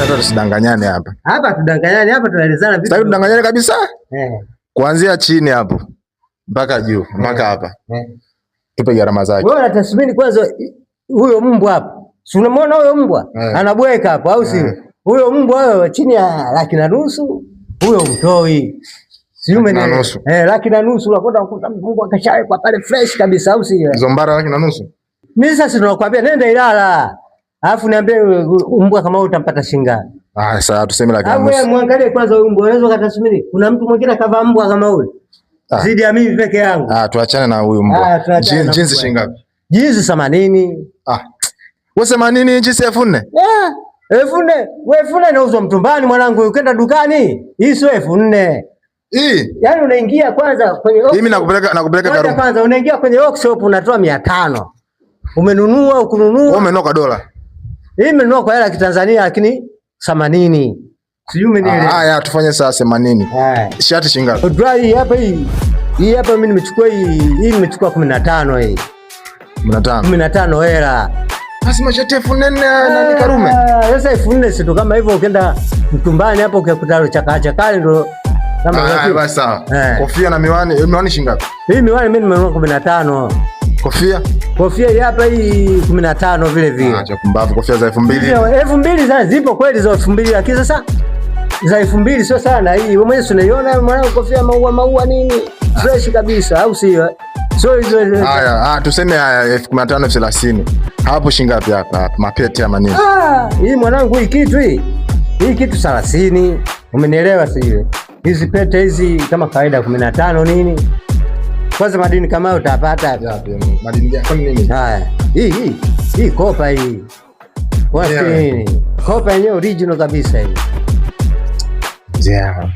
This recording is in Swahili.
Hata tusidanganyane hapa. Hapa tudanganyane, hapa tunaelezana vitu. Sitaki tudanganyane kabisa. Eh. Kuanzia chini hapo mpaka juu mpaka hapa. Eh. Tupe gharama zake. Wewe unatathmini kwanza huyo mbwa hapo. Si unamwona huyo mbwa? Eh. Anabweka hapo au sio? Eh. Huyo mbwa wewe chini ya 150,000 huyo mtoi. Si 150,000. Eh, 150,000 unakwenda kukuta mbwa kashawekwa pale fresh kabisa au sio? Hizo mbara 150,000. Mimi sasa tunakwambia nenda Ilala. Alafu niambie mbwa kama huyo utampata shilingi ngapi? Ah, sasa tuseme laki na Au wewe nusu. muangalie kwanza huyu mbwa, unaweza ukatathmini. Kuna mtu mwingine akavaa mbwa kama huyu. Ah. Zidi ya mimi peke yangu. Ah, tuachane na huyu mbwa. Ah, tuachane na Jinsi mbwa. shilingi ngapi? Jinsi 80. Ah. Wewe 80 jinsi 4,000? Eh, 4,000. Wewe 4,000 inauzwa mtumbani mwanangu, ukienda dukani hii sio 4,000. Hii. Yaani unaingia kwanza kwenye Mimi nakupeleka kwanza Karume. kwanza unaingia kwenye workshop unatoa 500. Umenunua Wewe ukununua. umenunua kwa dola. Hii imenunua kwa hela ya Kitanzania lakini 80. Sijui umenielewa. Ah, ya tufanye saa 80. Eh. Shati shilingi ngapi? Dry hapa hii. Hii hapa mimi nimechukua hii, hii nimechukua 15 hii. 15. 15 hela. Basi mashati 4,000 na ni Karume. Ah, sasa 4,000 si tu kama hivyo ukienda mtumbani hapo ukikuta chaka chakali ndo kama Ah, ngapi? basi sawa. Eh. Kofia na miwani, miwani shilingi ngapi? Hii miwani mimi nimenunua 15. Kofia? Kofia hii hapa hii 15 vile vile. Ah, cha kumbavu kofia za 2,000. 2,000 sasa zipo kweli za 2,000 lakini sasa za 2,000 sio sana hii. Wewe mwenyewe unaiona mwanangu kofia maua maua nini? Fresh kabisa au sio? Sio hizo. Haya, ah, tuseme haya 15,000 30,000. Hapo shilingi ngapi hapa? Hapa mapete ama nini? Ah, hii mwanangu hii kitu hii. Hii kitu 30. Umenielewa sijui? Hizi pete hizi kama kawaida 15 nini? Kwanza madini kama hayo utapata. Yapi? Madini gani? Kwani nini? Haya. Hii hii kopa hii. Kwa Yeah. nini? Kopa yenyewe original kabisa hii. Yeah.